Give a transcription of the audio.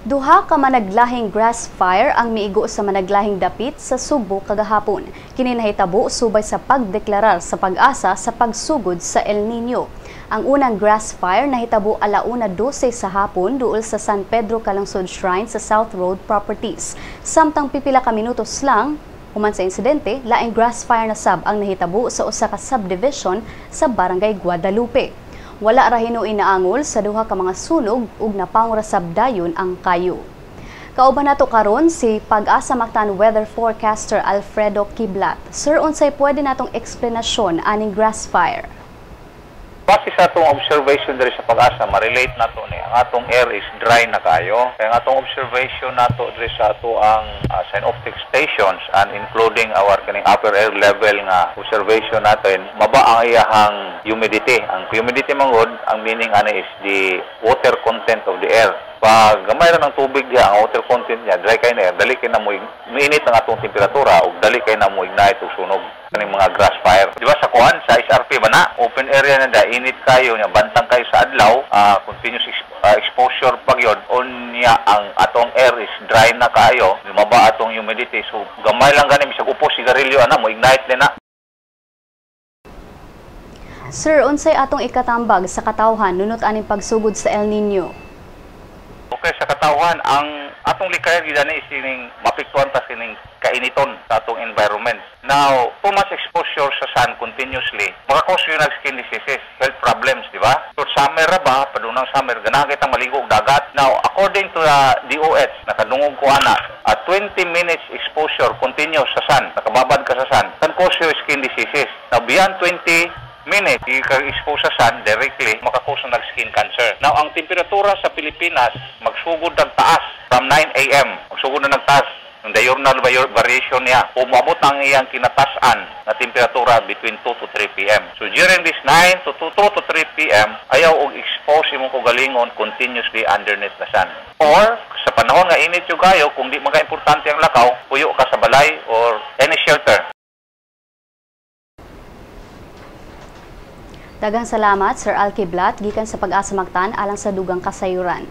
Duha ka managlahing grass fire ang miigo sa managlahing dapit sa Sugbo kagahapon. Kini nahitabo subay sa pagdeklarar sa Pag-asa sa pagsugod sa El Nino. Ang unang grass fire nahitabo 1:12 sa hapon duol sa San Pedro Calungsod Shrine sa South Road Properties. Samtang pipila ka minutos lang human sa insidente, laing grass fire na sab ang nahitabo sa usa ka subdivision sa Barangay Guadalupe. Wala ra hinuin naangol sa duha ka mga sunog ug napawong ra sab dayon ang kayo. Kauban nato karon si Pag-asa Mactan weather forecaster Alfredo Kiblat. Sir, unsay pwede natong eksplanasyon aning grass fire? Base sa atong observation diri sa Pag-asa, ma-relate nato ni ang atong air is dry na kayo. Kaya ang atong observation nato diri sa ato ang synoptic stations and including our kaning upper air level nga observation natin, maba ang iyahang humidity. Ang humidity mangod, ang meaning ani is the water content of the air. Pag gamay ra ng tubig diha, ang water content niya, dry kay na air, dali kay na mo miinit ang atong temperatura ug dali kay na mo ignite og sunog kaning mga grass fire. Di ba sa kuan sa SRP ba na open area na da, init kayo nya, bantang kayo sa adlaw, continuous exposure pag yun unya ang atong air is dry na kayo, maba atong humidity, so gamay lang gani bisag upo sigarilyo ana mo ignite ni na. Sir, unsay atong ikatambag sa katawhan nunot aning pagsugod sa El Nino? Okay, sa katawhan, ang atong likayan gid ani is sining mapiktuan ta sining kainiton sa atong environment. Now, too much exposure sa sun continuously, maka-cause yun ng skin diseases, health problems, di ba? So, summer ra ba, padunang summer, ganahan kitang maligo og dagat. Now, according to the DOH, nakadungog ko ana, 20 minutes exposure continuous sa sun, nakababad ka sa sun, can cause you skin diseases. Now, beyond 20 minutes, you ka expose sa sun directly, maka-cause na ng skin cancer. Now, ang temperatura sa Pilipinas, magsugod ng taas from 9 a.m. Magsugod na nagtaas. Ang diurnal variation niya, umabot ang iyang kinatasan na temperatura between 2 to 3 p.m. So during this 9 to 2, 2 to 3 p.m., ayaw og expose imong kaugalingon continuously underneath the sun. Or, sa panahon nga init yung kayo, kung di man ka importante ang lakaw, puyo ka sa balay or any shelter. Daghang salamat, Sir Al Kiblat, gikan sa Pag-asa Mactan alang sa dugang kasayuran.